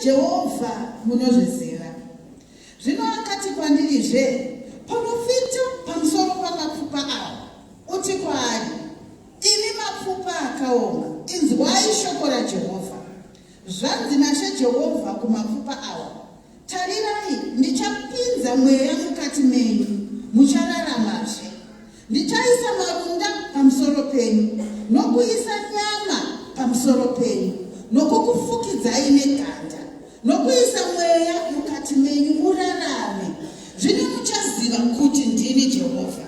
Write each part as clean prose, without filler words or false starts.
Jehovha, munozviziva. Zvino akati kwandirizve, Profita pamusoro pamapfupa awa, uti kwaari, Imi mapfupa akaoma, inzwai shoko raJehovha. Zvanzi naShe Jehovha kumapfupa awa, Tarirai, ndichapinza mweya mukati menyu, muchararamazve. Ndichaisa marunda pamusoro penyu, nokuisa nyama pamusoro penyu, nokukufukidzai neganda, nokuisa mweya mukati menyu murarame. Zvino muchaziva kuti ndini Jehovha.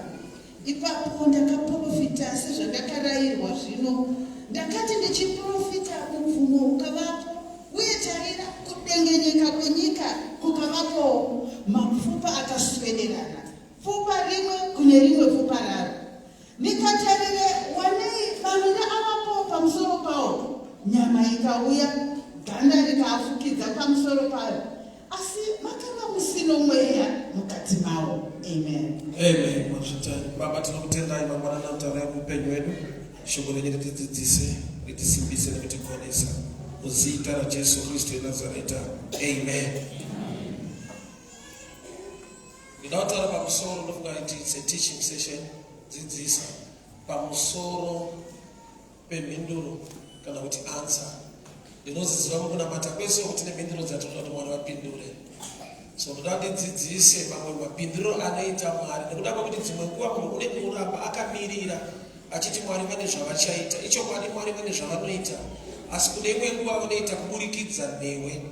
Ipapo ndakaprofita sezvandakarayirwa. Zvino ndakati ndichiprofita, mubvumo ukavapo, uye tarira, kudengenyeka kwenyika kukavapowo, mapfupa akaswederana, pfupa rimwe kune rimwe pfupa raro. Ndikatarire, wanei marunda avapo pamusoro pawo, nyama ikauya, ganda rikaafukidza pamusoro payo, asi makanga musino mweya mukati mawo. Amen. Amen. Mazvita. Baba, tinokutendai mangwanani anotaura muupenyu hwedu. Shoko renyu ritidzidzise, ritisimbise nekutigonesa. Muzita raJesu Kristu weNazareta. Amen. Ndinoda kutaura pamusoro, ndofunga kuti it's a teaching session, dzidzisa pamusoro pemhinduro kana kuti answer. Ndinoziziva mukunamata kwese uku tine mhinduro dzatinoda kuti Mwari vapindure. So ndoda ndidzidzise mamwe mapinduriro anoita Mwari nekuda kwekuti dzimwe nguva munhu unenge uramba akamirira achiti Mwari vane zvavachaita. Ichokwadi Mwari vane zvavanoita asi kune imwe nguva vanoita kuburikidza newe.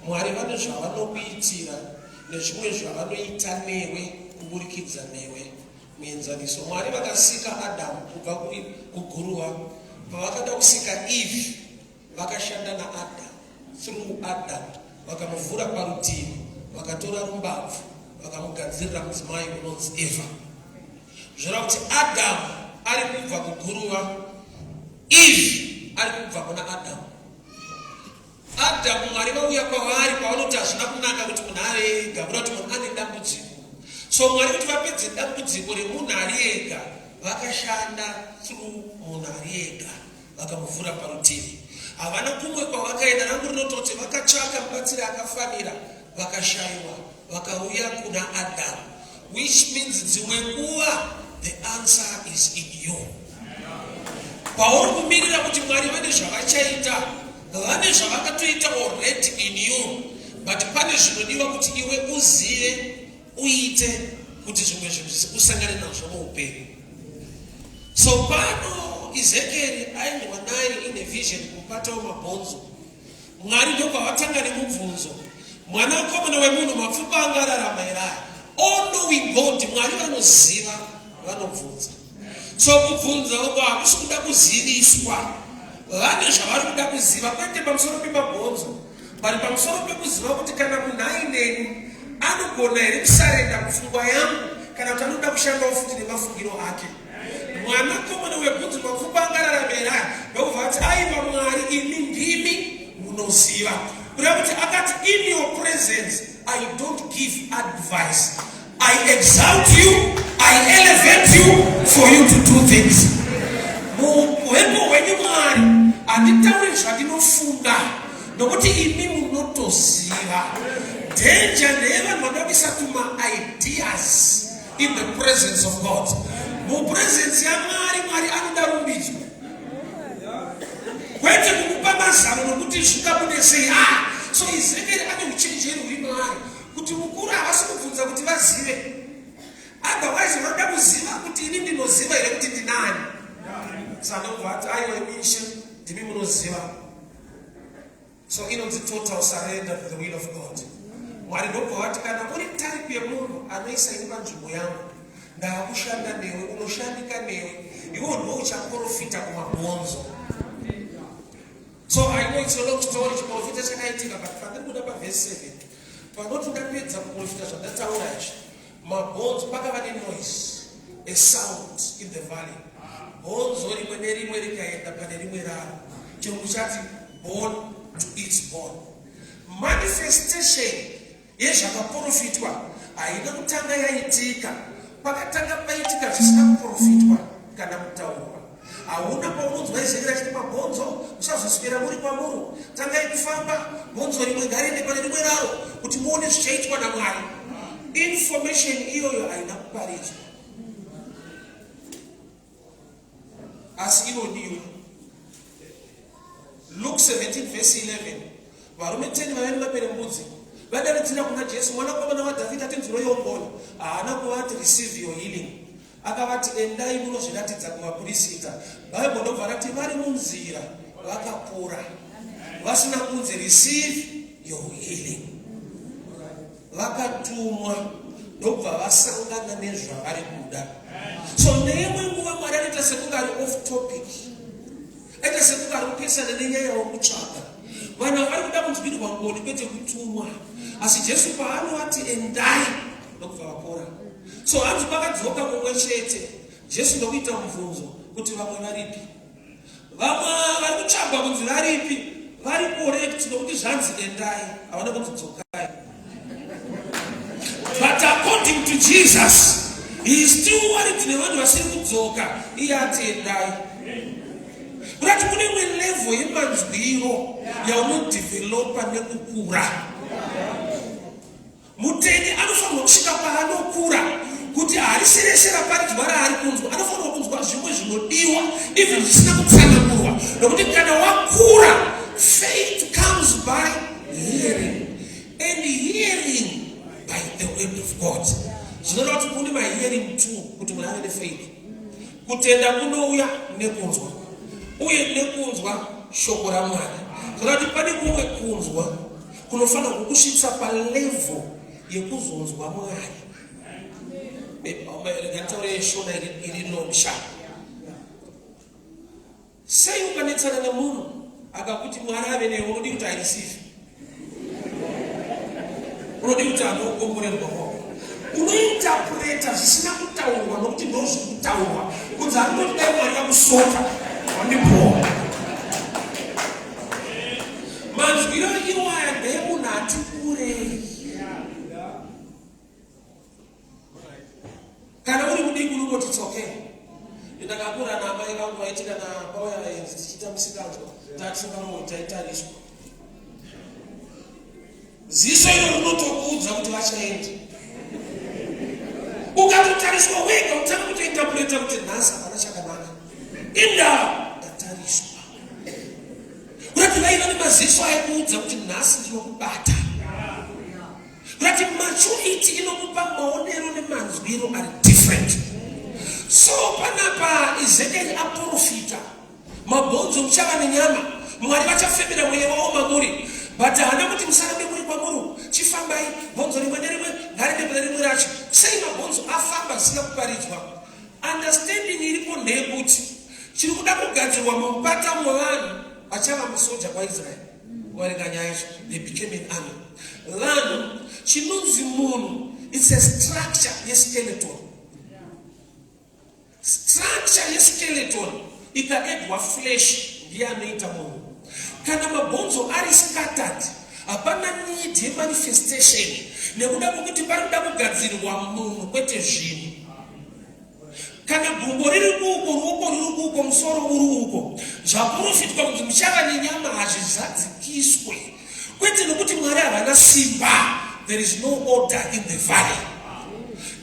Mwari vane zvavanokuitira nezvimwe zvavanoita newe kuburikidza newe. Muenzaniso, Mwari vakasika Adamu kubva kuguruva. Pavakada kusika Eve, vakashanda naAdamu, through Adamu, vakamuvhura parutivi, vakatora rumbabvu, vakamugadzirira mudzimai unonzi Eva. Zvoreva kuti Adamu ari kubva kuguruva, Eve ari kubva kuna Adamu. Adamu, Mwari vauya kwavari pavanoti hazvina kunaka kuti munhu ave ega, kuda kuti munhu ane dambudziko. So Mwari kuti vapedze dambudziko remunhu ari ega, vakashanda through munhu ari ega, vakamuvhura parutivi. Havana kumwe kwavakaenda, rangu rinototi vakatsvaka mubatsiri akafanira, vakashaiwa, vakauya kuna Adamu, which means dzimwe nguva the answer is in you. Pauri kumirira kuti Mwari vane zvavachaita, vane zvavakatoita already in you, but pane zvinodiwa kuti iwe uzive uite kuti zvimwe zvinhu usangane nazvo muupenyu. So pano Ezekieri aendwa naye in a vision kumupata wemabhonzo. Mwari ndokwavatanga nemubvunzo, Mwanakomana wemunhu, mapfupa angararama here aya? All knowing God, Mwari vanoziva, vanobvunza. So kubvunza uko hakusi kuda kuziviswa, vane zvavari kuda kuziva, kwete pamusoro pemabhonzo, but pamusoro pekuziva kuti kana munhu aineni anogona here kusarenda kupfungwa yangu kana kuti anoda kushandawo futi nemafungiro ake. Mwanakomana webvunzi mapfupa angararame here aya? Ndokubva ati, aiwa Mwari, imi ndimi munoziva. Kureva kuti akati, in your presence I don't give advice. I exalt you, I elevate you for you to do things. Muupenyu hwenyu Mwari, handitauri zvandinofunga nokuti imi munotoziva. Danger ndeyevanhu vanoda kuisa tuma ideas in the presence of God. Mupresence yaMwari, Mwari anoda rumbidzo, kwete kumupa mazano nokuti zvingabude sei. Ah, so Ezekiel ane uchenjeri huri maari kuti mukuru havasi kubvunza kuti vazive, otherwise vanoda kuziva kuti ini ndinoziva here kuti ndinani. Saka ati aiwa, imi Ishe ndimi munoziva. So inonzi total surrender to the will of God. Mwari ndobva vati kana uri type yemunhu anoisa ini panzvimbo yangu, ndaakushanda newe, unoshandika newe, iwe ndiwe uchaprofita kumabhonzo. So I know it's a long story, chiprofita chakaitika, but pandiri kuda pavhesi 7 panoti ndapedza kuprofita zvandataura izvi, mabhonzo pakava nenoise, a sound in the valley, bhonzo rimwe nerimwe rikaenda pane rimwe raro. Chirungu chati bone to its bone. Manifestation yezvakaprofitwa haina kutanga yaitika, pakatanga paitika zvisina kuprofitwa kana kutaurwa. Hauna paunonzwa Ezekiel achiti mabhonzo musazoswera muri kwamuri, tangai kufamba, bhonzo rimwe ngariende pane rimwe raro kuti muone zvichaitwa naMwari. Information iyoyo haina kuparidzwa, asi inodiwa. Luke 17 verse 11 varume 10 vaiva nemaperembudzi vadanidzira kuna Jesu, mwanakomana waDhavhidhi, tinzwireiwo ngoni. Haana kuvati receive your healing, akavati endai munozviratidza kuvapurisita. Bhaibheri ndobva rati vari munzira vakapora, vasina kunzi receive your healing. Vakatumwa ndobva vasangana nezvavari kuda. So neimwe nguva Mwari anoita sekunge ari off topic, aita sekunge ari kupesana nenyaya yauri kutsvaga. Vanhu vari kuda kunzwirwa ngoni kwete kutumwa, asi Jesu paanovati endai ndokubva vapora. So hanzi pakadzoka mumwe chete, Jesu ndokuita mubvunzo kuti vamwe varipi. Vamwe vari kutsvagwa kunzi varipi vari correct nokuti zvanzi endai, havana kunzi dzokai. But according to Jesus, he is still worried nevanhu vasiri kudzoka, iye ati endai. Kurati kune imwe level yemanzwiro yaunodevelopa nekukura. Mutendi anofanirwa kusvika paanokura kuti harisi rese raparidzwa raari kunzwa, anofanirwa kunzwa zvimwe zvinodiwa even zvisina kutsanangurwa, nokuti kana wakura, faith comes by hearing and hearing by the word of God. Zvinoreva kuti kune mahearing too kuti munhu ave nefaith. Kutenda kunouya nekunzwa, uye nekunzwa shoko raMwari. Zvoreva kuti pane kumwe kunzwa kunofanira kukusvitsa palevel yekuzonzwa Mwari. Ngataure shona iri longsha. Sei ukanetsana nemunhu akakuti Mwari ave newe, unodi kuti aireceive, unodi kuti anokomborerwa kwako, unointerpreta zvisina kutaurwa nokuti ndo zviri kutaurwa kunzi ari kutoti dai Mwari vakusoka wandibhowa. Manzwiro iwaya ndeemunhu ati kurei. Kana uri mudiki unongoti it's okay. Ndakakura naamai vangu vaiti kana pauya vaenzi tichiita musikanzwa tatisingarohwi taitariswa. Ziso iro rinotokuudza kuti vachaenda. Ukatotariswa wega utanga kutointerpreta kuti nhasi hapana chakanaka. Inda ndatariswa. Kurati vaiva nemaziso aikuudza kuti nhasi ndinokubata. Kurati maturity inokupa maonero nemanzwiro ari different. So panapa Ezekiel aprofita mabhonzo muchava nenyama, Mwari vachafemera mweya wavo mamuri, but haana kuti musarambe muri kwamuri, chifambai bhonzo rimwe nerimwe ngariende kune rimwe racho. Sei mabhonzo afamba zvisina kuparidzwa? Understanding iripo ndeyekuti chiri kuda kugadzirwa mumupata mevanhu vachava masoja kwaIsrael. Kuverenga nyaya yacho, they became an army. Vanhu, chinonzi munhu, it's a structure yeskeleton. Structure yeskeleton ikaedwa flesh ndiye anoita munhu. Kana mabhonzo ari scattered, hapana need yemanifestation nekuda kwekuti pari kuda kugadzirwa munhu kwete zvinhu. Kana gumbo riri kuuko, ruoko ruri kuuko, musoro uri uko, zvaprofitwa kunzi muchava nenyama hazvizadzikiswe. Kwete nokuti Mwari havana simba. There is no order in the valley.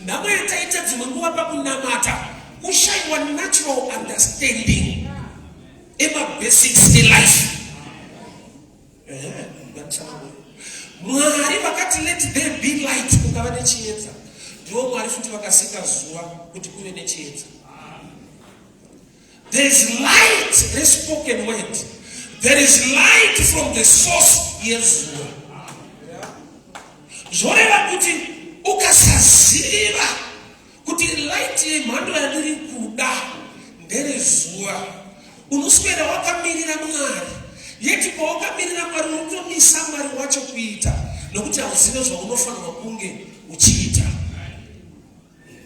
Nhamo yataita dzimwe nguva pakunamata kushaiwa natural understanding emabasics elife. Mwari vakati let there be light, kukava nechiedza. Ndivo Mwari futi vakasika zuva kuti kuve nechiedza. There is light, the spoken word. There is light from the source yezuva. Zvoreva kuti ukasaziva kuti light yemhando yandiri kuda nderezuva, unoswera wakamirira Mwari, yeti pawakamirira Mwari unotomisa Mwari wacho kuita nokuti hauzive zvaunofanirwa kunge uchiita.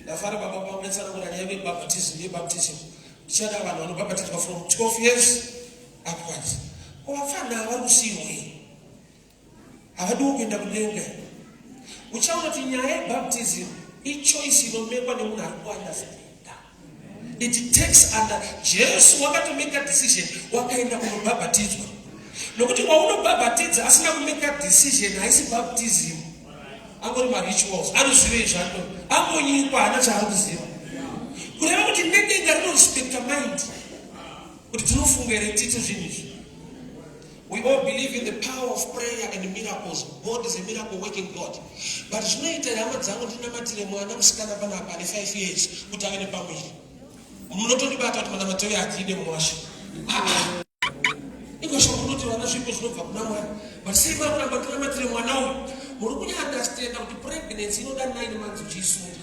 Ndafara baba paunetsanangura nyaya yebaptism yebaptism. Ndichada vanhu vanobhabhatidzwa from 12 years upwards. Ko vapfana vari kusiiwei? Havadiwo kuenda kudenga. Uchaona kuti nyaya yebaptism ichoice inomekwa nemunhu ari kuunderstanda. It takes under Jesu wakatomeka decision wakaenda kunobhabhatidzwa. Nokuti waunobhabhatidza asina kumeka decision haisi baptism. Angori marituals, anozivei zvake. Angonyikwa haana chaari kuziva. Kureva kuti nedenga rinorespecta mind kuti tinofunga here tiite zvinhu izvi. We all believe in the power of prayer and miracles. God is a miracle working God. But zvinoita here hama dzangu ndinamatire mwana musikana panapa ane 5 years kuti ave nepamuviri? Munotondibata kuti manamatiro hatiide mwasha. Ah, ah. Iko shoko rinoti vana zvipo zvinobva kuna Mwari. But sei makuramba tinamatire mwana uyu? Muri kunyaunderstanda kuti pregnancy inoda 9 months uchiisunga.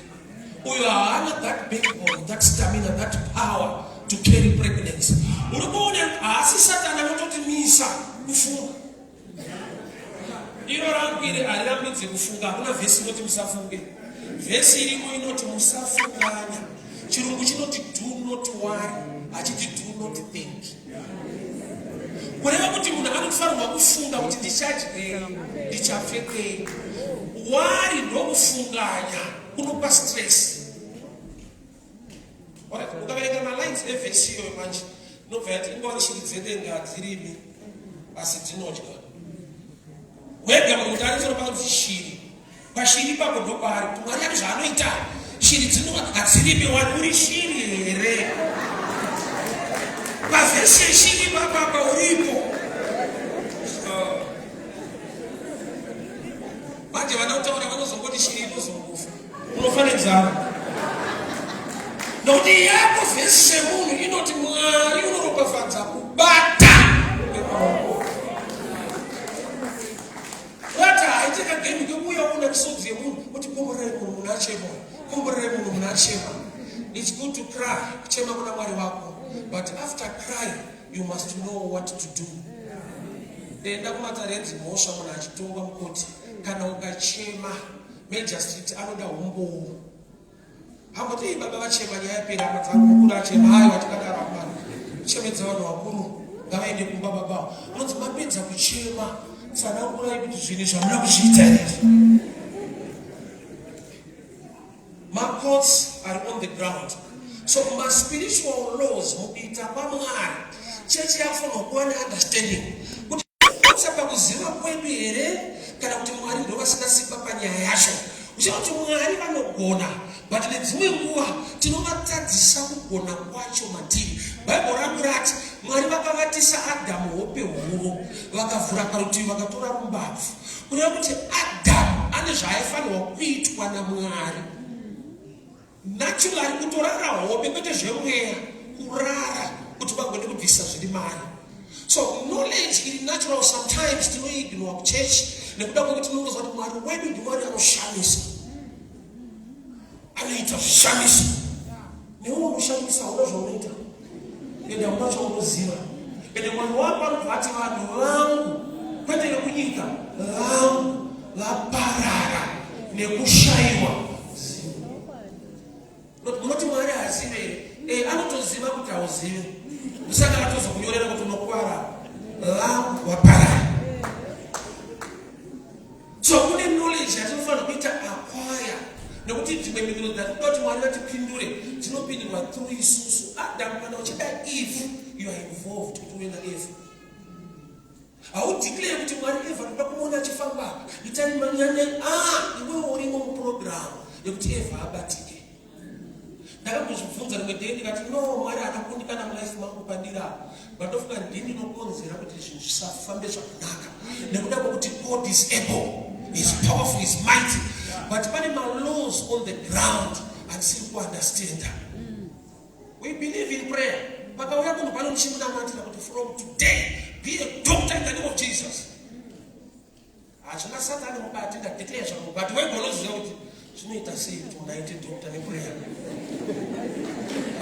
Uyo haana that backbone, that stamina, that power to carry pregnancy. Uri kuona haasi Satani anototimisa kufunga. Iro rangu iri harirambidze kufunga, hakuna vhesi inoti musafunge. Vhesi irimo inoti musafunganya. Chirungu chinoti do not worry, hachiti do not think. Kureva kuti munhu anofanirwa kufunga kuti ndichadyei, ndichapfekei. Worry ndokufunganya kunopa stress. Alright, ukaverenga malines evhesi iyoyo manje inobva yati ingwari shiri dzedenga hadzirimi asi dzinodya. Wega munhu kuti ari panzi shiri Pashiri ipapo ndopaari kuti Mwari ane zvaanoita. Shiri dzinova hadzirime wani uri shiri here? Pavhesi yeshiri ipapapa uripo. Manje vana kutaura vanozongoti shiri inozongofa. Unofa nenzara. Nokuti yako vhesi semunhu inoti Mwari unoropafadza kubata kwemaoko. Bata haite kagame kekuuya woona misodzi yemunhu kuti komborerai munhu munhu achema komborerai munhu munhu achema. It's good to cry, kuchema kuna Mwari wako, but after cry you must know what to do. Enda kumatare edzimhosva munhu achitongwa mukoti, kana ukachema magistrate anoda umbowo. Hamboti baba vachema nyaya yapera hama dzangu mukuru achema aiwa tikadaro akomana chemedza vanhu vakuru ngavaende kumba baba unonzi mapedza kuchema tsanangurai kuti zvinhu zvamuna kuzviita here macourts are on the ground so maspiritual laws mukuita kwamwari chechi yakufanirwa kuva neunderstanding kuti Kutsa pakuziva kwedu here kana kuti Mwari ndovasina simba panyaya yacho? Uchiona kuti Mwari vanogona but nedzimwe nguva tinovatadzisa kugona kwacho matiri. Bible rangu rati Mwari vakavatisa Adhamu hope huru vakavhura parutivi vakatora rumbabvu. Kureva kuti Adhamu ane zvaaifanirwa kuitwa naMwari. Naturally kutorara hope kwete zvemweya kurara kuti vagone kubvisa zviri mari. So knowledge iri natural sometimes tinoignore kuchurch nekuda kwekuti tinongoziva kuti Mwari wedu ndiMwari anoshamisa. Anoita zvishamiso. Newe unoshamisa hauna zvaunoita. Ende hauna chaunoziva. Ende Mwari wako anobva ati vanhu vangu kwete vekunyika vangu vaparara nekushaiwa Munoti Mwari haazive here? Eh, anotoziva kuti hauzive. Ndosaka atozokunyorera kuti unokwara vangu vaparara. So kune knowledge yatinofanira kuita acquire nekuti dzimwe mhinduro dzatinoda kuti Mwari vatipindure dzinopindurwa through isusu. Adam kana uchida Eve, you are involved kuti uve naEve. Haudeclare kuti Mwari Eva ndoda kumuona achifamba apa. Itai manyanya ah iwewe urimo muprogram yekuti Eva abatike. Ndakambozvibvunza rimwe day ndikati no Mwari haana kundikana mulife mangu pandiri apa. But ndofunga ndini ndinokonzera kuti zvinhu zvisafambe zvakanaka nekuda kwekuti God is able, is powerful, is mighty. But pane malaws on the ground andisiri kuunderstanda. We believe in prayer. Pakauya munhu pano ndichimunamatira kuti from today be a doctor in the name of Jesus. Hazvina satani mukati ndadeclare zvangu but wega unoziva kuti zvinoita sei kuti munhu aite doctor neprayer.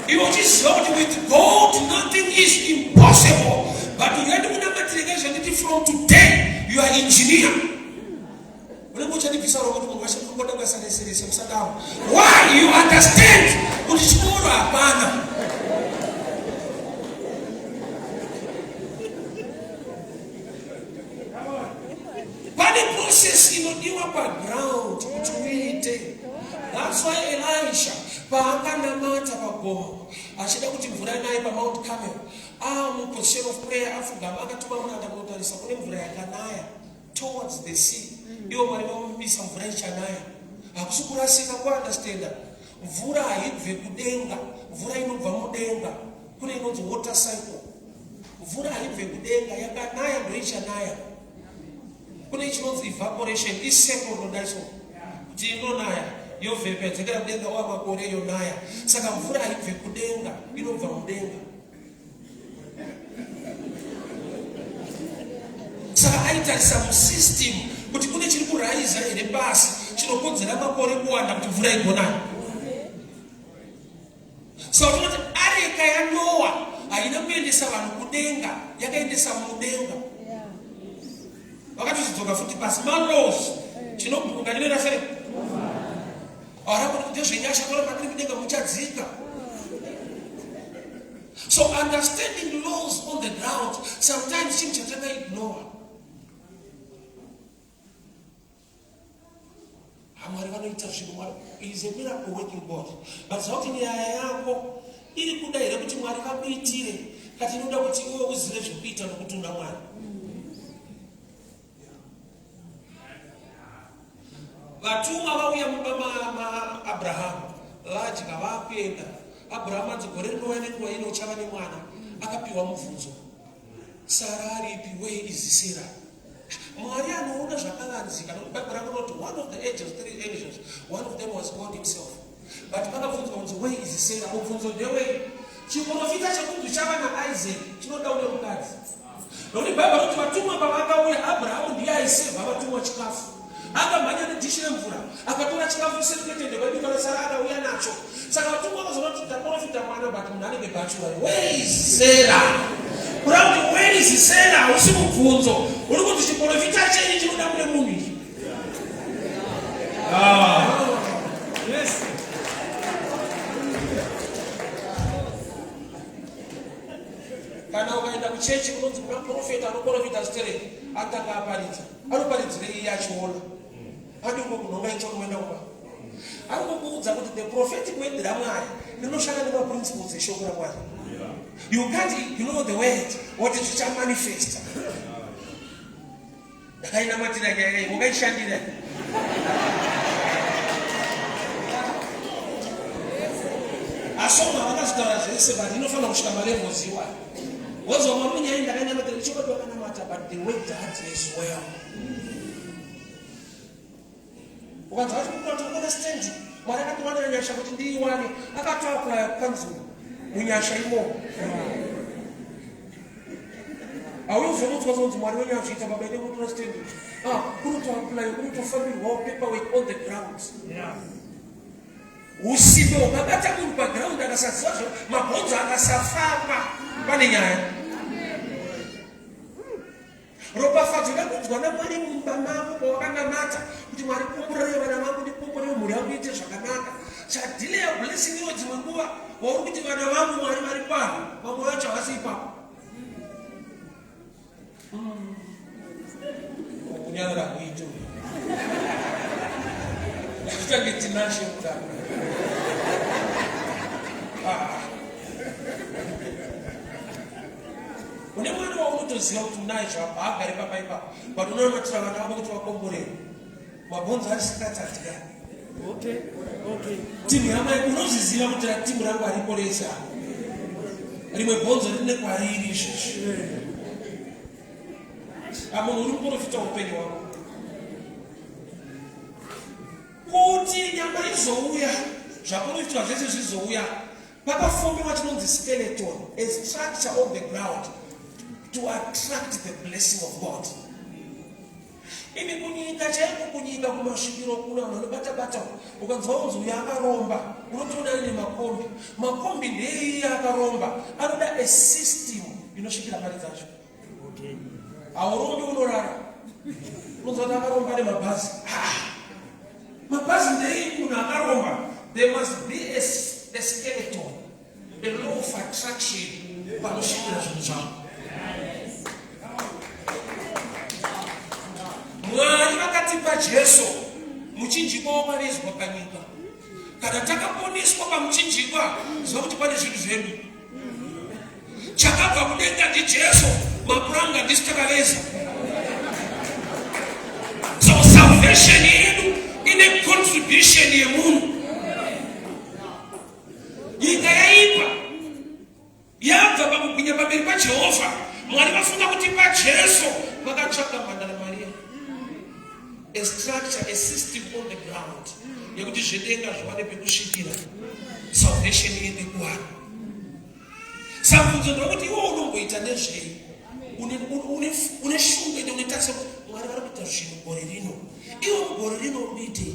Iwe uchiziva kuti with God nothing is impossible. But uyandi kunamatire ngezvanditi from today you are engineer. Unenge uchandibvisa roko kuti munhu washe kungoda basa rese rese musadaro. Why you understand kuti chikoro hapana. Pane process inodiwa paground kuti uite. That's why Elisha Paakanamata pagomo achida kuti mvura inaye paMount Carmel, aamuposition of prayer afugama akatuma muranda kunotarisa kune mvura yakanaya towards the sea. Ivo Mwari vamubisa mvura ichanaya. Hakusi kurasika kuunderstanda. Mvura haibve kudenga, mvura inobva mudenga. Kune inonzi water cycle. Mvura haibve kudenga, yakanaya ndoichanaya. Kune chinonzi evaporation, iseko rinodai so kuti inonaya yovhepa yadzokera kudenga wa makore yonaya. Saka mvura haibve kudenga, inobva mudenga. Saka aitarisa musystem kuti kune chiri kuraiza here pasi chinokonzera makore kuwanda kuti mvura igonaya. So tinoti areka yaNoa haina kuendesa vanhu kudenga, yakaendesa mudenga. Vakatozodzoka futi pasi malaws chinobhuruka chinoita sei? Ara kuti ndezvenyasha kore matiri kudenga muchadzika. So understanding laws on the ground sometimes chinhu chataka ignore. Mwari vanoita zvinhu. Mwari is a miracle working God. But ziva kuti nyaya yako iri kuda here kuti Mwari vakuitire kati inoda kuti iwe uzive zvekuita nokuti una Mwari. Vatumwa vauya mumba maAbrahamu vadya vakuenda. Abrahamu anzi gore rinouya nenguva ino uchava nemwana. Akapiwa mubvunzo. Sara aripi? Where is Sarah? Mwari anoona zvakavanzika nokuti Bible rangu rinoti one of the angels, three angels, one of them was God himself. But pakabvunzwa kunzi where is Sarah? Mubvunzo ndewei? Chiprofita chekunzi uchava naIsaac chinoda une mukadzi. Nokuti Bible rinoti vatumwa pavakauya Abrahamu ndiye aisevha vatumwa chikafu. Akamhanya nedhishi remvura akatora chikafu seretende kwaibikwa naSara akauya nacho. Saka vatumwa vakazoona kuti taprofita mwana but munhu anenge bachelor. Where is Sarah? Kureva kuti where is Sarah hausi mubvunzo. Uri kuti chiprofita chenyu chinoda kune munhu ichi. Ah. Yes. Kana ukaenda kuchechi kunonzi kuna profeta anoprofita stereki atanga aparidza. Anoparidzirei iye achiona? Adi kungonhonga itsono woenda kumba. Ari kukuudza kuti the prophetic word raMwari rinoshanda nemaprinciples eshoko raMwari. You can't ignore the word woti zvichamanifesta. Ndakainamatira nyaya iyi, wakaishandira. Asoma vakazvitaura zvese but inofanira kusvika malevels iwayo. Wozwa mwari nyaya iyi ndakainamatira chokwadi wakanamata but the word hard as well. Ukanzwa achikukura kuti ukona stand Mwari akatiwanira nyasha kuti ndiiwane akatoaplaya kukanzuru munyasha imomo. Hauzomudzwa zonzi Mwari wenyu azviita baba ine kutora stand. Ah, kunotoaplaya kunotofambirwawo paperwork on the ground. Yeah. Usimbe hwakabata munhu paground akasaziva zvo mabhonzo akasafamba pane nyaya. Ropafadzo ida kunzwa naMwari mumba mako pawakanamata kuti Mwari komborerei vana vangu ndikomborere mhuri yangu iite zvakanaka. Chadileya blessing iwo dzimwe nguva wauri kuti vana vangu Mwari vari pano vamwe vacho havasi ipapo. Kunyarara kuito. Titange tinashe kudaro. Ah. Une mwana waunotoziva kuti unaye zvako haagari pamba ipapo but unonamatira vana vako kuti vakomborere mabhonzo ari sikatadya okay, okay. Timu yamai unozviziva kuti timu rangu haripo rese apa rimwe bhonzo rine kwariri izvezvi amunhu uri muprofita upenyu wako kuti nyama izouya zvaprofitwa zvese zvizouya Pakafomiwa chinonzi skeleton, a structure on the ground to attract the blessing of God. Imi kunyika chaiko kunyika kumasvikiro kuna vanhu vanobata bata ukanzwa unzi uyo akaromba unotoona aine makombi makombi ndeiye akaromba anoda a system inosvikira mari dzacho haurombi unorara unonzwa kuti akaromba nemabhazi mabhazi ndei munhu akaromba there must be a, a skeleton a law of attraction panosvikira zvinhu zvavo mwari vakatipa jesu muchinjikwa wakavezwa panyika. Kana takaponeswa pamuchinjikwa, ziva kuti pane zvinhu zvedu. Chakabva kudenga ndiJesu, mapuranga ndisu takaveza. So salvation yedu ine contribution yemunhu. Nyika yaipa yabva pakubwinya pamberi paJehovha. Mwari vafunga kuti paJesu vakatsvaka mhandara Maria, a structure, a system on the ground yekuti zvedenga zviwane pekusvikira, salvation iende kuvanhu. Samubvunzo ndewekuti iwe unomboita nezvei? Une shungu ende une tarisa kuti Mwari vari kuita zvinhu gore rino, iwe mugore rino uri kuitei?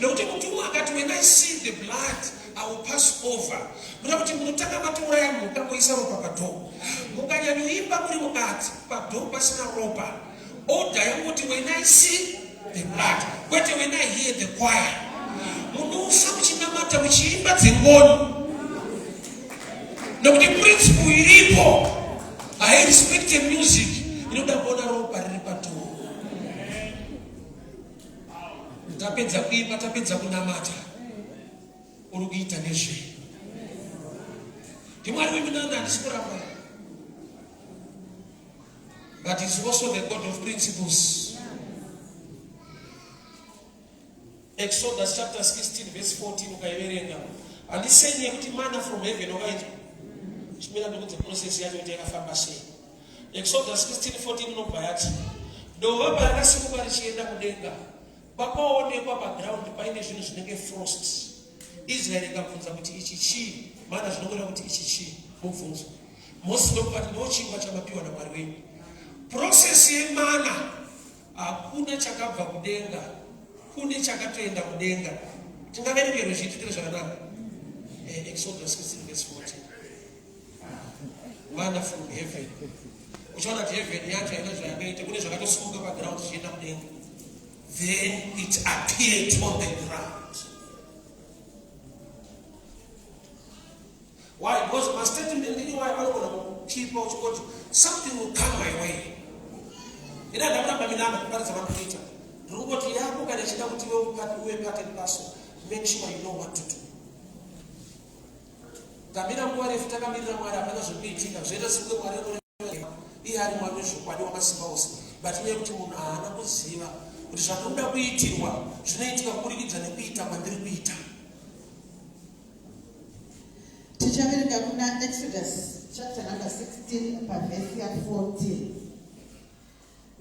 Nekuti mutumwa akati, when I see the blood, I will pass over. Kuda kuti munotanga matouraya mhuka, moisa ropa padhoo. Mukanyanyoimba muri mukati, padhoo pasina ropa, order yangoti when I see the blood, kwete when I hear the choir. Munofa muchinamata muchiimba dzengoni, nekuti principle iripo hairespecte music, inoda kuona ropa riri padhoo. Tapedza kuimba, tapedza kunamata, uri kuita nezvei? NdiMwari weminana, handisi kuramba, but is also the God of principles. Exodus chapter 16 verse 14 ukaiverenga, handisei yekuti mana from heaven wakaitwa chimira ndokudze process yacho kuti yakafamba sei. Exodus 16 14 inobva yati dova parakasimuka richienda kudenga, pakaonekwa paground paine zvinhu zvinenge frost. Israeri ikabvunza kuti ichi chii? Mana zvinongoreva kuti ichi chii? Mubvunzo. Mozisi ndokuvati, ndo chingwa chamapiwa naMwari wenyu. Process yemana, hakuna chakabva kudenga, kune chakatoenda kudenga. Tingaverengerwe zviitikire zvakanaka. Exodus 16 verse 14, mana from heaven. Uchaona kuti heaven yacho haina zvayakaita, kune zvakatosimuka paground zvichienda kudenga, then it appeared on the ground. Why? Because mastatement iwayo anogona kukipa uchingoti something will come my way. Ina ndakuramba minana kuparidza vanokuita. Ndiri kungoti yako kana ichida kuti iwe uve part and parcel, make sure you know what to do. Tamira nguva refu takamirira Mwari, hapana zvekuitika. Zvoita sekunge Mwari anoreva, iye ari Mwari wezvokwadi wamasimba ose, but inyaya yekuti munhu haana kuziva kuti zvandinoda kuitirwa zvinoitika kuburikidza nekuita kwandiri kuita. Tichaverenga kuna Exodus chapter number 16 pavhesi ya14.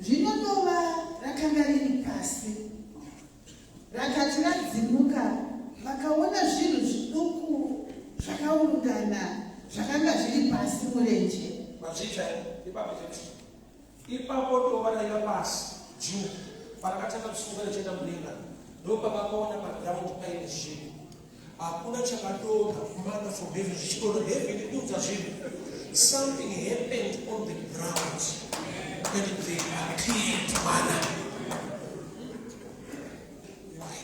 Zvino dova rakanga riri pasi, rakati radzimuka, vakaona zvinhu zviduku zvakaurungana zvakanga zviri pasi murenje. Mazviita ipapo chete. Ipapo dova raiva pasi juu parakatanga kusimuka richienda mudenga, ndopavakaona paground paine zvinhu. Hakuna chakadonha mana from heaven zvichidonha. Heaven ikuudza zvinhu. Something happened on the ground and they appeared mana.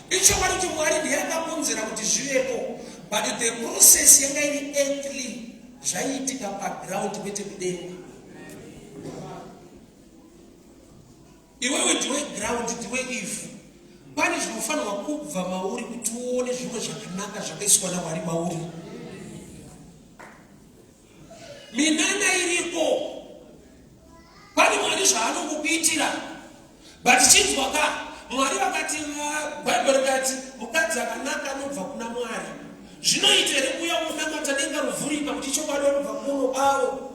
Ichokwadi kuti Mwari ndiye akakonzera kuti zvivepo, but the process yanga iri earthly, zvaiitika paground kwete kudenga. Iwewe ndiwe ground, ndiwe ivhu. Pane zvinofanirwa kubva mauri kuti uone zvimwe zvakanaka zvakaiswa naMwari mauri. Minana iriko, pane Mwari zvaanokukuitira, but chinzwa ka, Mwari vakati, Bhaibheri rikati mukadzi akanaka anobva kuna Mwari. Zvinoita here kuuya unamata denga rovhurika kuti chokwadi vanobva kuno avo?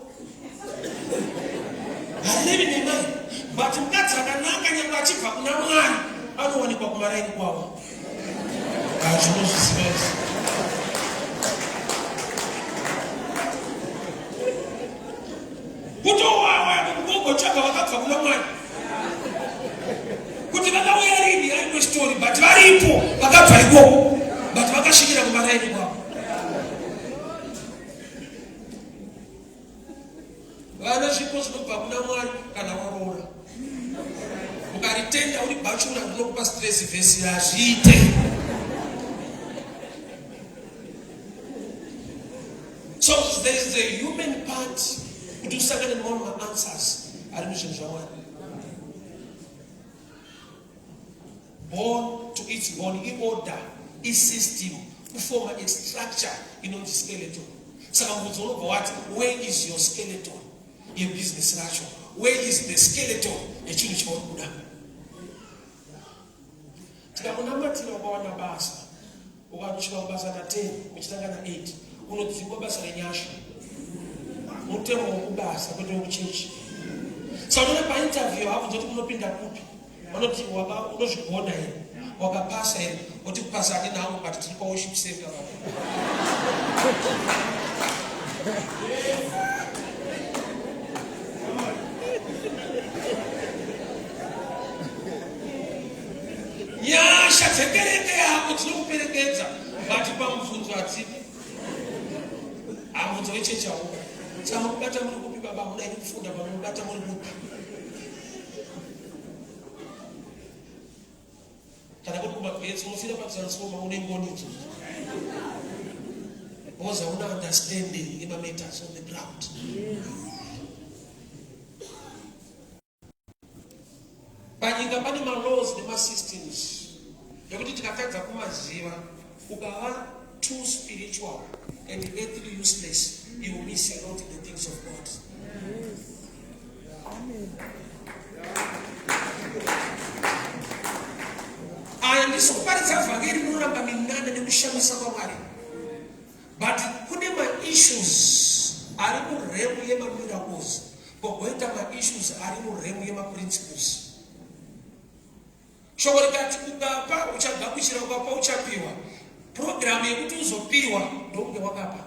Harirevi nemai, but mukadzi akanaka nyange achibva kuna Mwari anowanikwa kumaraini kwavo. Hazvinozviziva izvi. Kutowawa kugogotsvaga vakabva kuna Mwari kuti vakauya rini aimwe story, but varipo vakabva ikoko, but vakasvikira kumaraini kwavo. Vana zvipo zvinobva kuna Mwari kana waroora. Ukaritenda uri bachura rinokupa stress vhesi, hazviite. So there is the human part kuti usangane nemamwe maanswers ari muzvinhu zvaMwari. Born to its born iorder. Isystem kufoma a structure inonzi skeleton. Saka mubvunzo unobva wati, where is your skeleton yebusiness racho? Where is the skeleton yechinhu chauri kuda? Tikakunamatira ukawana basa, ukanosvika kubasa na10 muchitanga na8, unodzingwa basa renyasha. Mutemo wekubasa kwete wekuchechi. Saka unoona painterview havabvunza kuti unopinda kupi, vanoti unozvigona here, wakapasa here, oti kupasa handina hangu, but tiri paworship center. Nyasha dzekereke yako dzinokuperekedza, but pamubvunzo hadzipo. Hamubvunzo wechechi hauko. Saka mukubata muri kupi baba? Hamuna ini kufunda, pamubata muri kupi? Kana kuti kumagetsi unofira patransformer, une ngoni idzodzo because hauna understanding yemameters on the ground. Panyika pane malaws nemasystems ekuti tikatadza kumaziva, ukava too spiritual and earthly useless, you will miss a lot in the things of God. Aya ndisi kuparidza vhangeri rinoramba minana nekushamisa kwaMwari, but kune maissues ari muremu yemamiracles, pogoita maissues ari muremu yemaprinciples. Shoko rikati ukapa uchagamuchira, ukapa uchapiwa. Purogiramu yekuti uzopiwa ndokunge wakapa.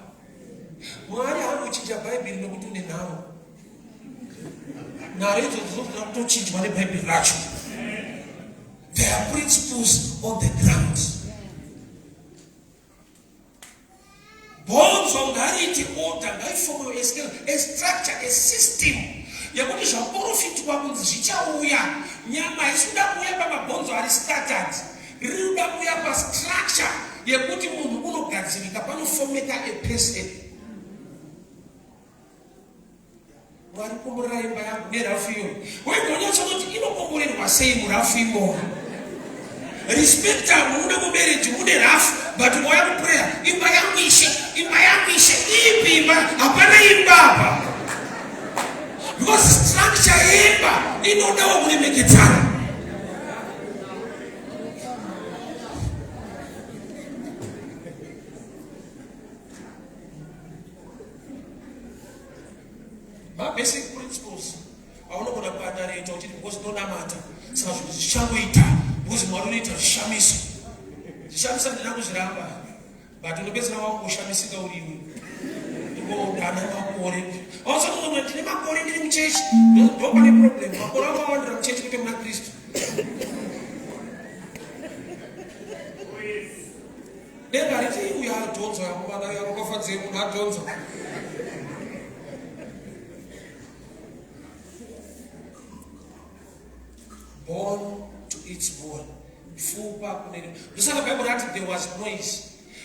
Mwari haanochinja Bhaibheri nekuti une nharo. Nharo idzo dzinotoda kutochinjwa neBhaibheri racho. There are principles on the ground. Bhonzo ngariite order, ngaifomewe a structure, a system yekuti zvaporofitwa kunzi zvichauya. Nyama haisi kuda kuuya pamabhonzo ari scattered, riri kuda kuuya pastructure yekuti munhu unogadzirika, panofomeka a person. Mwari komborera imba yangu nerafu iyoyo. Wega unyatsonoti inokomborerwa sei murafu imomo. Respect hamuna mumarriage mune rafu, but wauya kuprayer, imba yangu ishe, imba yangu ishe, ipi imba? Hapana imba apa. Because structure yeimba inodawo kuremekedzana. Mabasic principles aunogona kuandareta uchiti because ndonamata saka zvinhu zvichangoita, because Mwari unoita zvishamiso. Zvishamiso handina kuzviramba, but unopedzisira wakungoshamisika uriwe ndingodana makore ausakuona ndine makore ndiri muchechi. Ndopane problem, makore angu awandira muchechi kwete muna Kristu. Denga riti uyo adhonza vana yaropafadzei munhu adhonza. Born to its born. Pfupa kune. Ndosaka Bible rati there was noise.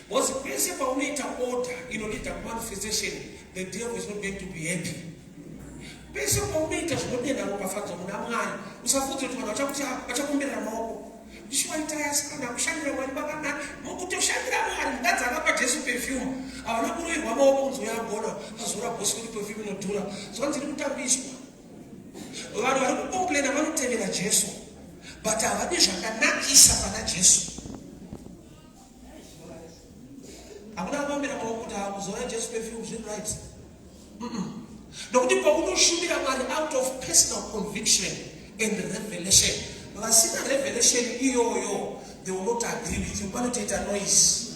Because pese paunoita order inolead kumanifestation, the devil is not going to be happy. Pese paunoita zvinodenda ropafadzo muna Mwari, usafudze kuti vanhu vachakuti vachakumberera maoko. Shuwa itaya sikana kushandira Mwari kwakanaka. Mukutoshandira Mwari, mukadzi akapa Jesu perfume. Havana kuroirwa maoko kunzi uya agona azora bhosi kuti perfume inodhura. Zvanzi iri kutambiswa. Vanhu vari kucomplaina vanotevera Jesu, but havadi zvakanakisa pana Jesu. Hakuna kuombera maoko kuti hakuzora Jesu perfume zviri right. Nokuti paunoshumira Mwari out of personal conviction and revelation, vasina revelation iyoyo, they will not agree with you. Panotoita noise.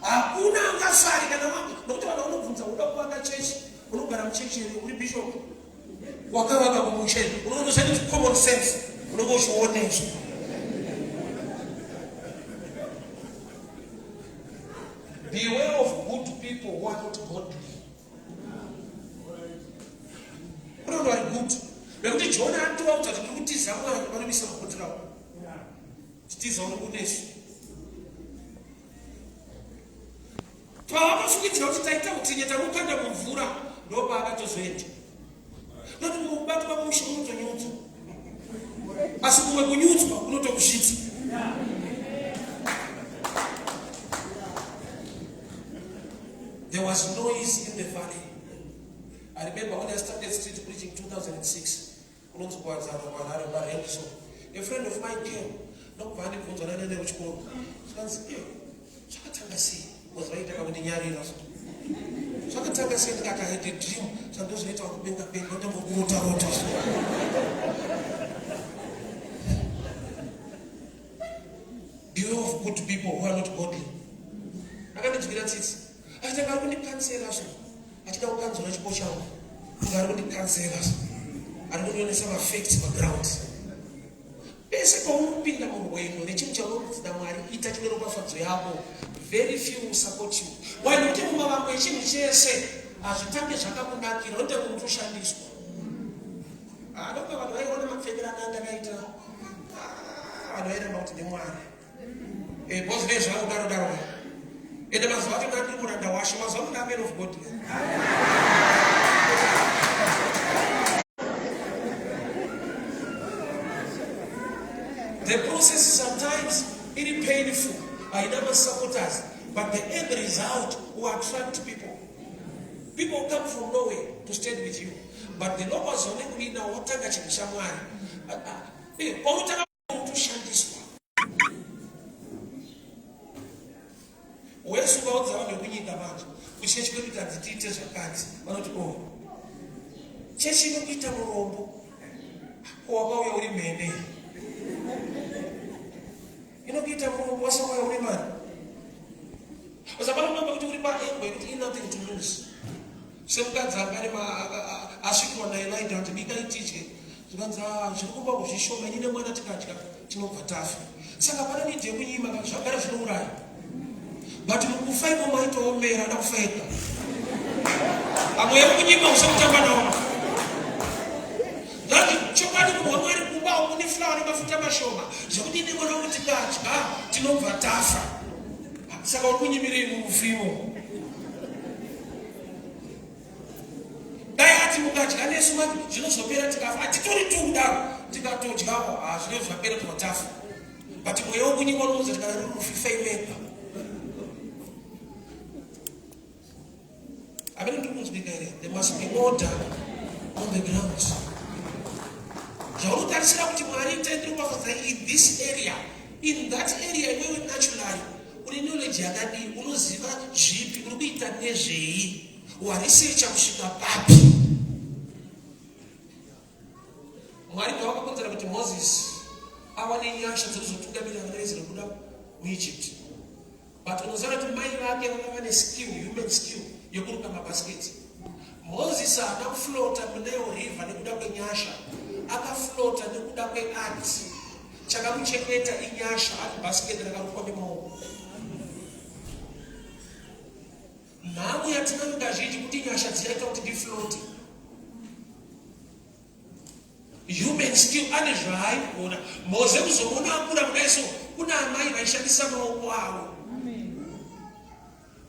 Hakuna angafari kana wangu, nokuti vanhu vanobvunza, unoda kuvaka chechi, unogara muchechi here, uri bishop, wakavaka kumusha here? Unongoziva kuti common sense unenge uchiona izvo. Beware of good people who are not godly. Kune vanhu vari good vekuti Jona anotovaudza kuti ndiri kutiza Mwari, vanomisa mabhodhi ravo chitiza uri kunesu. Pavakafungidzira kuti taita utsinye tamukanda mumvura, ndopaakatozoenda. Noti mukubatwa mushe unotonyudza. Asi kumwe kunyudzwa kunotokusvitsa. There was noise in the valley. I remember when I started street preaching 2006, kunonzi kuwadzana kuharare kumarengi so a friend of mine came ndokubva andibvunza nane nekuchikoro zvikanzi e zvakatanga sei because vaita kakundinyarira so zvakatanga sei ndikati i had a dream zvandozvinoita kupenga penga ndambokurota rota so beware of good people who are not godly akandinzwira tsitsi achitanga ari kundikansela so achida kukanzura chipo changu kunge ari kundikansela so ari kundionesa mafacts paground pese paunopinda murwendo nechinhu chaunonzi namwari ita chine ropafadzo yako very few will support you why nekuti mumavambo echinhu chese hazvitange zvakakunakira unotanga kutoshandiswa Anonga vanhu vaiona mapfekero anga ndakaita. Ah, vanhu vairamba kuti ndimwari. Eh, boss nei zvangu daro daro. Ende mazuva acho ndandiri muranda washe, mazuva ano ndaman of God. The process sometimes iri painful, haina masupporters, but the end result will attract people. People come from nowhere to stand with you. But the locals vanenge uinawo wotanga chinhu chaMwari. Eh, paunotanga kutoshandiswa. Wesu vaudza vanhu vekunyika manje kuchechi kwedu tanzi tiite zvakati vanoti o oh, chechi inokuita murombo ko wakauya uri mhene inokuita murombo wasauya une mari usapanoamba kuti uri paengo yekuti i nothing to lose semukadzi anga ane asvikirwa naelija kuti bikai tidye zvikanzi ah, zviri kumba kuzvishoma ini nemwana tikadya tinobva tafa saka pana need yekunyima zvagara zvinouraya but mukufa imo maitoomera ada kufa ega amwe yekunyima usekutamba nawo ngati chokwadi munhu wamwari kumba une fulawa nemafuta mashoma zvekuti ine mwana wangu tikadya tinobva tafa saka uri kunyimirei murufu imomo dai ati mukadya nesu mati zvinozopera tikafa hatitori tu kudaro tikatodyawo ha zvinenge zvapera tobva tafa but mweya wokunyimwa unoudza kuti kana ruri rufu ifai mega amene ndiri kunzwika here there must be order on the ground zvaunotarisira kuti mwari itai ndiri kupafadza in this area in that area iwewe naturally Une knowledge yakadii? Unoziva zvipi? Uri kuita nezvei? Warisecha kusvika papi? Mwari ndovakakonzera kuti Moses awane nyasha dzekuzotungamirira vana veIsraeri kubuda muEgypt. But unoziva kuti mai vake vanga vane skill, human skill yekuruka mabhasiketi. Moses haana kuflota muNile River nekuda kwenyasha, akaflota nekuda kweart. Chakamuchengeta inyasha ari basket rakarukwa nemaoko. Nhamo yatinayo kazhinji kuti nyasha dziyaita kuti ndiflote. Human skill ane zvaaigona. Moze kuzomuona akura kudai so kuna amai vaishandisa maoko avo.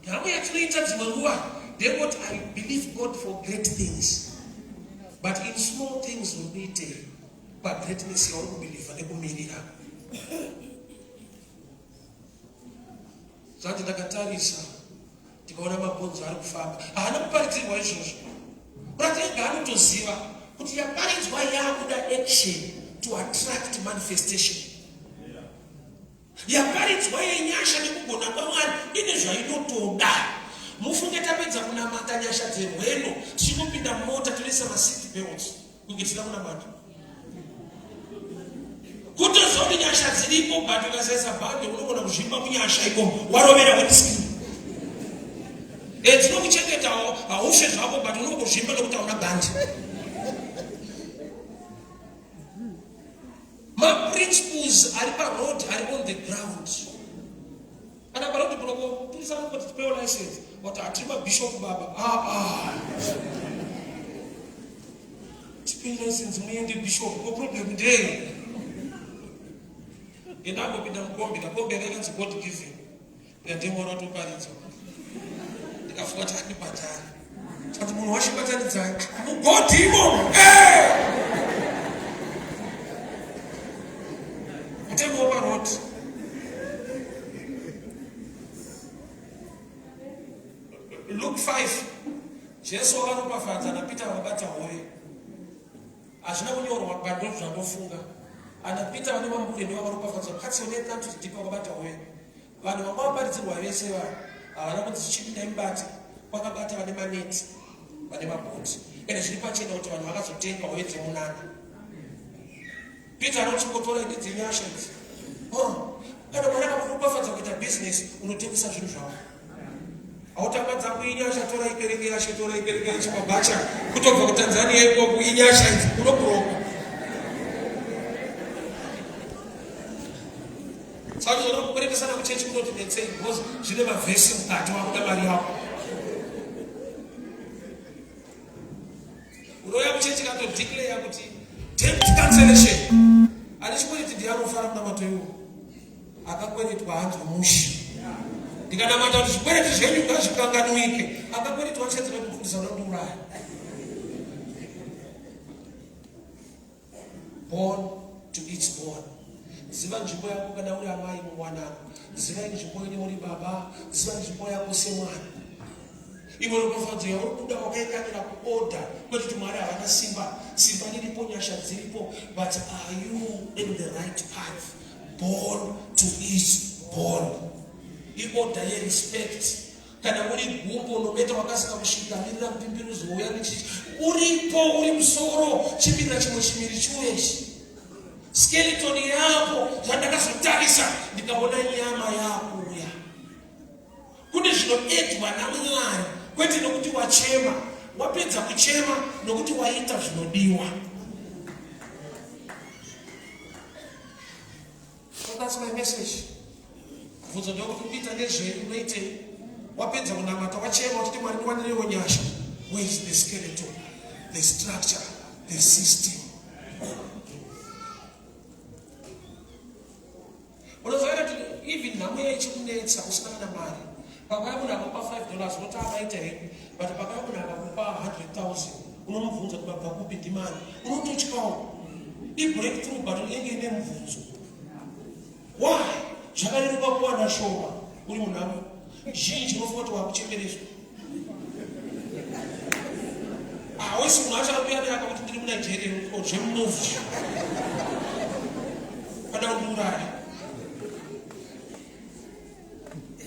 Nhamo yatinoita dzimwe nguva ndeyekuti I believe God for great things but in small things uri kuitei pagreatness yauri kubhilivha nekumirira. Zvanzi ndakatarisa ndikaona mabhonzo ari kufamba. Haana kuparidzirwa izvozvo. Kuratidza ega anotoziva kuti yaparidzwa yakuda action to attract manifestation. Yaparidzwa yenyasha nekugona kwaMwari ine zvainotoda. Mufunge tapedza kunamata nyasha dzerwendo tichingopinda mumota tonoisa maseat belts kunge tisina kunamata. Kutoziva kuti nyasha dziripo but ukasaisa bhande unogona kuzvimba munyasha imomo warovera windscreen. Eh, dzinokuchengetawo haufe zvako but unongozvimba nekuti hauna bhande. Maprinciples ari paroad ari on the ground. Kana paroad kunoko purisa anongoti tipewo license but hatiri mabishop baba. Ah ah. Tipei license muende bishop ko problem ndei? Enda ambopinda mukombi kakombi kakanzi God given. Ndikatemwa ratoparidza. Ndikafunga kuti andibhadhare. Tikati munhu washe batanidzai. Mugodhi imomo. Eh! Hazvina kunyorwa but ndozvandofunga. Ana Peter vane mambure ndivo vakaropafadzwa Katsionetna to deep vakabata hove. Vanhu vanga vaparidzirwa vese va havana kunzi chipindai mubate kwakabata vane maneti vane mabhoti ende zviri pachena kuti vanhu vakazotenga hove dzemunana. Peter anoti chingotora ende dzenyasha idzi. Oh, kana mwana akakuropafadza kuita business unotengesa zvinhu zvako. Hautanga dzangu inyasha tora ikereke yashe tora ikereke yechimabhacha kutobva kuTanzania ikoko inyasha idzi unokuroka. Saka unoona kukweretesana kuchechi kunoti netsei because zvine mavhesi mukati wakuda mari yako. Unouya kuchechi kato declare kuti debt cancellation. Ane chikwereti ndiye anofara munamato iwo. Akakweretwa hanzwe mushe. Ndikanamata kuti zvikwereti zvenyu ngazvikanganwike. Akakweretwa achadzira kufundisa unondiuraya. Born to its born. Ziva nzvimbo yako kana uri amai muwanano. Zivai nzvimbo yenyu uri baba. Ziva nzvimbo yako semwana. Imwe ropafadzo yauri kuda wakaikanira kuorder kwete kuti Mwari havana simba. Simba riripo, nyasha dziripo, but are you in the right path? Born to is born. Iorder yerespect. Kana uri gumbo unometa wakasika kusvika mirira mupimbi uzouya nechichi uripo uri musoro chimirira chimwe chimiri chiuye ichi skeleton yako zvandakazotarisa ndikaona nyama yakuuya kune zvinoedwa namwari kwete nokuti wachema wapedza kuchema nokuti waita zvinodiwa So that's my message. Bvunzo ndokuti kuita nezvei unoitei? Wapedza kunamata wachema uchiti Mwari ndiwanirewo nyasha. Where is the skeleton, the structure, the system? Unoziva kuti even nhamo yaichikunetsa usina kana mari pakauya munhu akakupa 5 dollars unoti akaita here but pakauya munhu akakupa 100,000 unomubvunza kuti mabva kupi ndimani unototyawo ibreakthrough but inenge ine mubvunzo why zvakareruka kuwana shoma uri munhamo zhinji unofunga kuti wakuchekereswa hawesi munhu acho akuya neaka kuti ndiri munigeria zvemunovu pada kundiuraya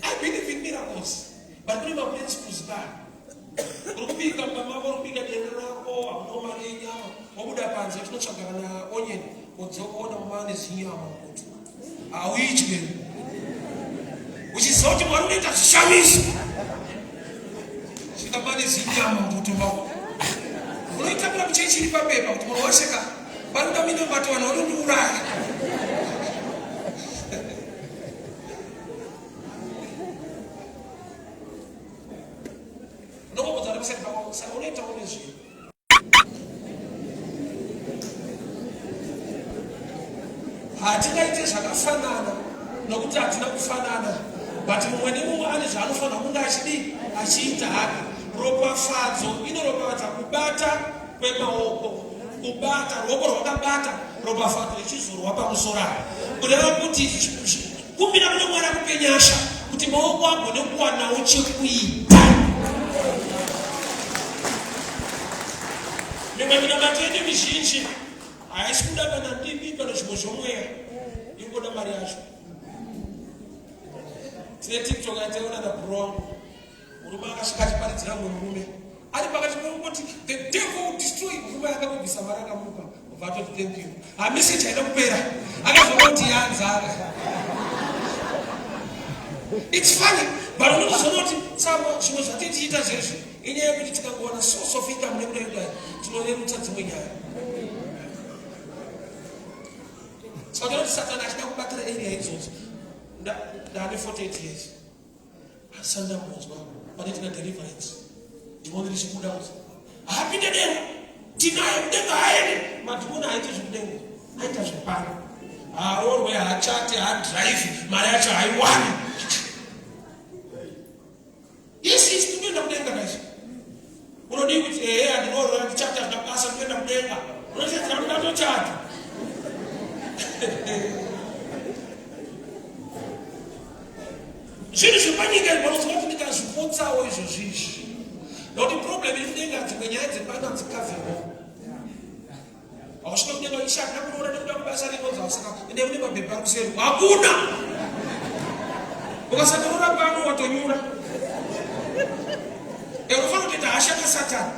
I believe in miracles, but kune maprinciples ka. Uri kubika mumba mako, uri kubika dende rako, hauna mari yenyama, wabuda panze uchinotsvaga kana onion, wodzoka woona mama vane zinyama mupoto. Hauidye. Uchiziva kuti Mwari unoita zvishamiso. Svika pane zinyama mupoto mako. Unoitambira kuchechi iri papepa kuti munhu waseka. Panoda minamato vanhu vanondiuraya. Unongobvunza uri kuseri pako saka unoitawo nezvei? Hatingaite zvakafanana nokuti hatina kufanana but mumwe nemumwe ane zvaanofanira kunge achidii achiita hake. Ropafadzo inoropafadza kubata kwemaoko kubata ruoko rwakabata ropafadzo ichizorwa pamusoro apa kureva kuti kumbira kune mwari akupe nyasha kuti maoko agone kuwanawo chekuita mimwe minamato yedu mizhinji haisi kuda kana ndimi kana zvimwe zvomweya ingoda mari yacho tine tiktok yataiona nabro wangu Murume akasvika achiparidzira mumwe murume ari pakati pekungoti the devil will destroy murume akamubvisa mari akamupa obva atoti thank you ha message haina kupera akazoona kuti yanzara it's funny but unotozoona kuti tsamo zvimwe zvatiri tichiita zvezvi inyaya yekuti tikangowana source of income nekudai kudai tinorerutsa dzimwe nyaya saka tinoti satani achida kubatira area idzodzo ndane 48 years Asi andambonzwa panoitika deliverance dhimoni richibuda kuti haapinde denga tinaye kudenga haende madhimoni haaite zvekudenga aita zvepano haaroorwe haachate haadrive mari yacho haiwani yes yes tinoenda kudenga kaizvo unodii kuti ehe andinoorora ndichata zvina basa ndinoenda kudenga unochedzera kuti ndatochata Zvinhu zvepanyika izvi vanoziva kuti ndikazvipotsawo izvozvi izvi nokuti problem iri kudenga dzimwe nyaya dzepano hadzikavherwo. Hausvika kudenga ishe handina kuroora nekuda kubasa renonzi saka ende kune mabhebhi ari kuseri. Hakuna. Ukasatoroora pano watonyura. Unofanira kutoita hasha nasatani.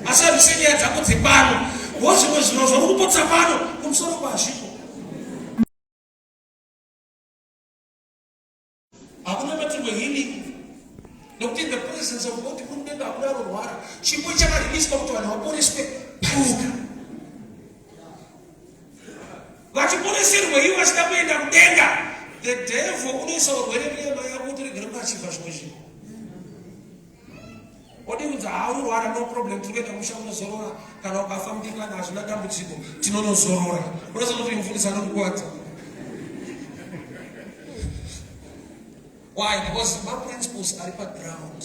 Asi hazvise nyaya dzako dzepano. Wo zvimwe zvinhu zvauri kupotsa pano kumusoro kwazviko. Hakuna matirwe healing nokuti in the presence of God kuri kudenga hakuna anorwara. Chipo chakarimiswa kuti vanhu vaporeswe panyika. Vachiporeserwa ivo vachida kuenda kudenga. The devil unoisa urwere munyama yako kuti uregere kuachivha zvimwe zvinhu. Wodiudza haururwara no problem tiri kuenda kumusha kunozorora kana ukafa mudikani hazvina dambudziko tinonozorora. Unoziva kuti mufundisi anokukwadza. Why? Because maprinciples ari paground.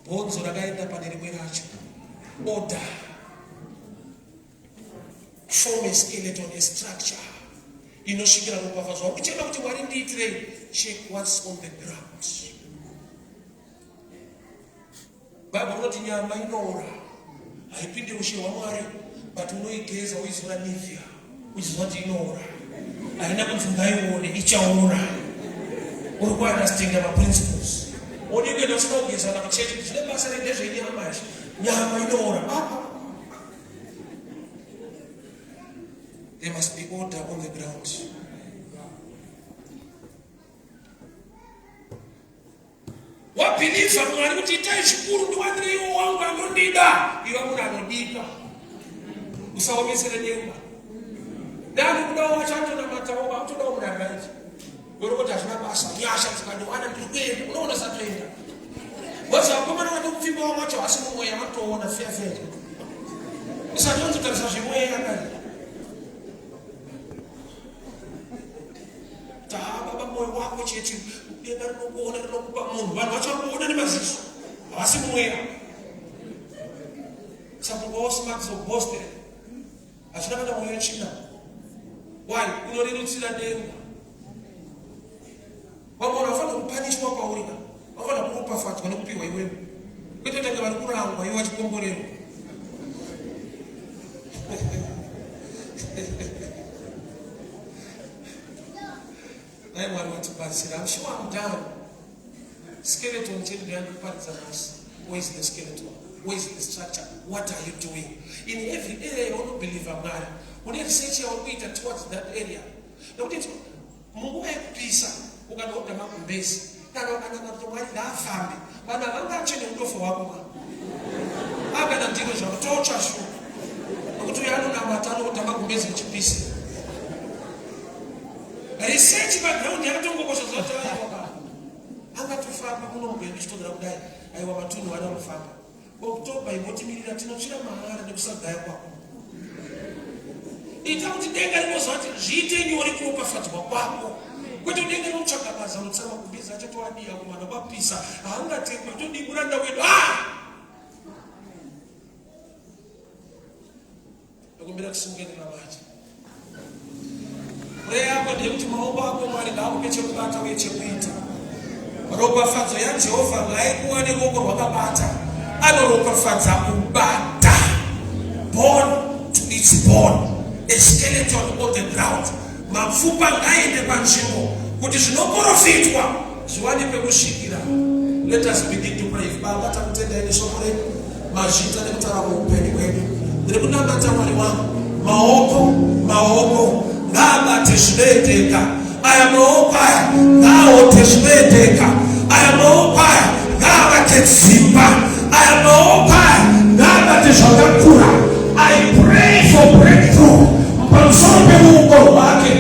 Bhonzo rakaenda pane rimwe racho. Order. Form a skeleton, a structure inosvikira ropafadzo. Uri kuchema kuti Mwari ndiitirei. Check what's on the ground. Bible rinoti nyama inoora haipinde ushe hwaMwari but unoigeza woizora Nivea uchiziva kuti inoora haina kunzi ngaione ichaora. Uri kuunderstanda maprinciples. Wodii kuenda usina kugezana kuchechi zvine basa rei ndezvenyama izvi. Nyama inoora. Ah. There must be order on the ground. Wabhilivha Mwari kuti itai zvikuru ndiwanireiwo wangu anondida. Iva munhu anodika. Usaomesere denga. Dani kudawo wacho anotonamatawo vakutodawo munhu ari right. Yorokoti hazvina basa. Nyasha dzikandiwana ndiri kuenda. Unoona satoenda. Wazi vakomana vatokupfimba wamwe wacho hasi mumweya vanotoona feya feya. Usatonzotarisa zvemweya kani. Taa baba moyo wako chete denga rinokuona rinokupa munhu. Vanhu vacho vari kuona nemaziso havasi mweya. Sabhuku smart so boast hazvina kana mwoyo tsvina. Why? Unorerutsira denga. Vamwe vanhu vafanira kupanishwa kwauri ka vafanira kuropafadzwa nekupiwa iwewe kwete tange vari kurangwa iwe vachikomborerwa. Dai Mwari vatibatsira. I'm sure I'm done. Skeleton chete ndoyandikuparidza nhasi. Where is the skeleton? Where is the structure? What are you doing? In every area yaunobelieve Mwari, une research yauri kuita towards that area. Nekuti munguva yekupisa ukanohodha magumbezi kana ukanamata kuti Mwari ngaafambe, vanhu havangatsve neudofo hwako ka. Akana ndiro zvako totsva shuwa. Nokuti uyo anonamata anohodha magumbezi echipisa. Research background yakatongokosha zvati aiwa ka. Angatofamba muno mugwembe chitonhora kudai aiwa matunhu anofamba. October imbotimirira tinotsvira mahara nekusagaya kwako. Ita kuti denga rinozwa kuti zviite nyore kuropafadzwa kwako. Kwete denga rinotsvaga mazano tsama kubiza achatoadiya kumana kwapisa haangatengwa todii muranda wedu. Ah! Ndokumbira kusimuke ndinamate. Prayer yako ndeyekuti maoko ako Mwari ngaakupe chekubata uye chekuita. Ropafadzo yaJehovha ngaikuwane ruoko rwakabata. Anoropafadza kubata. Born to its born. A skeleton on the ground. Mapfupa ngaende panzvimbo kuti zvinoporofitwa zviwane pekusvikira. Let us begin to pray. Baba takutendai neshoko renyu. Mazvita nekutaura muupenyu hwedu. Ndiri kunamata Mwari wangu. Maoko, maoko ngaabate zvinoendeka. Aya maoko aya ngaaote zvinoendeka. Aya maoko aya ngaavake dzimba. Aya maoko aya ngaabate zvakakura. I pray for breakthrough pamusoro peruoko rwake.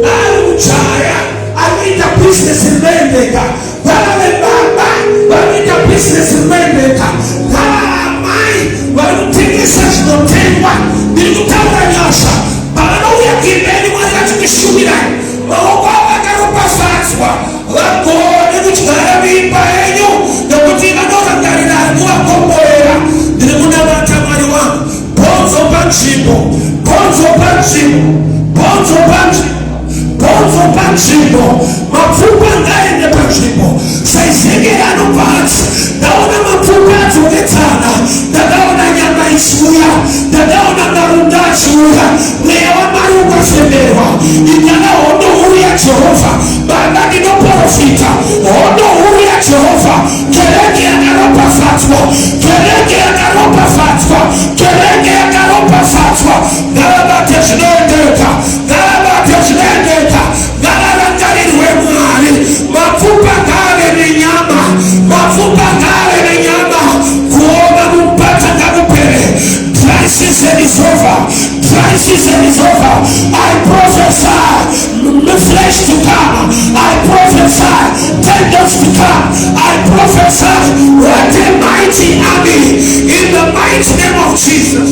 Ari kujaya anoita business rinoendeka. Vava vebaba vanoita business rinoendeka. Vava amai vari kutengesa zvinotengwa. Ndiri kutaura nyasha pavanouya kuimba Mwari vachindishumirai maoko avo akaropafadzwa vagone kudyara mimba yenyu nokuti vanorangarira ari kuvakomborera. Ndiri kunamata Mwari wangu, bhonzo panzvimbo, bhonzo panzvimbo, bhonzo panzvimbo, bhonzo panzvimbo, mapfupa ngaende panzvimbo. yaJehovha. Baba, ndinoprofita hondo huru yaJehovha. Kereke yakaropafadzwa, kereke yakaropafadzwa, kereke yakaropafadzwa. Ngavabate zvinoendeka, ngavabate zvinoendeka, ngavarangarirwe Mwari. Mapfupa ngaave nenyama, mapfupa ngaave nenyama. Kuoma mupata ngakupere. Dry season is over. Dry season is over. I prophesy the flesh to come. I prophesy tendons to come. I prophesy what a mighty army in the mighty name of Jesus.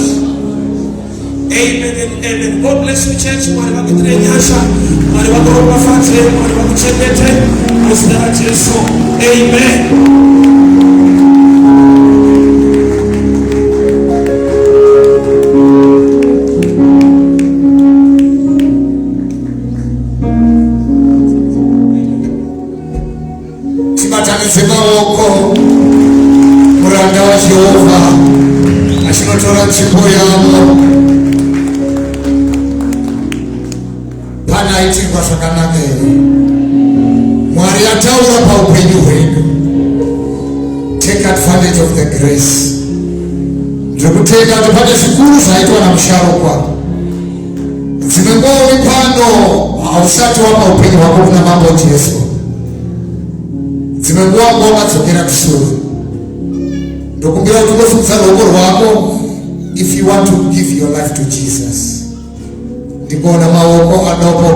Amen and amen. God bless you church. Mwari vakuitire nyasha. Mwari vakuropafadze. Mwari vakuchengete. Muzita raJesu. Amen. Tibatanidze maoko muranda waJehovha achinotora nzvimbo yavo. Pane aitirwa zvakanaka here? Mwari ataura paupenyu hwedu. Take advantage of the grace. Ndiri kutenda kuti pane zvikuru zvaitwa namusharukwa. Dzimwe nguva uri pano hausati wapa upenyu hwako kuna Mambo Jesu. Dzimwe nguva wanga wakadzokera kushure. Ndokumbira kuti ungosimudza ruoko rwako if you want to give your life to Jesus. Ndikuona maoko anopo.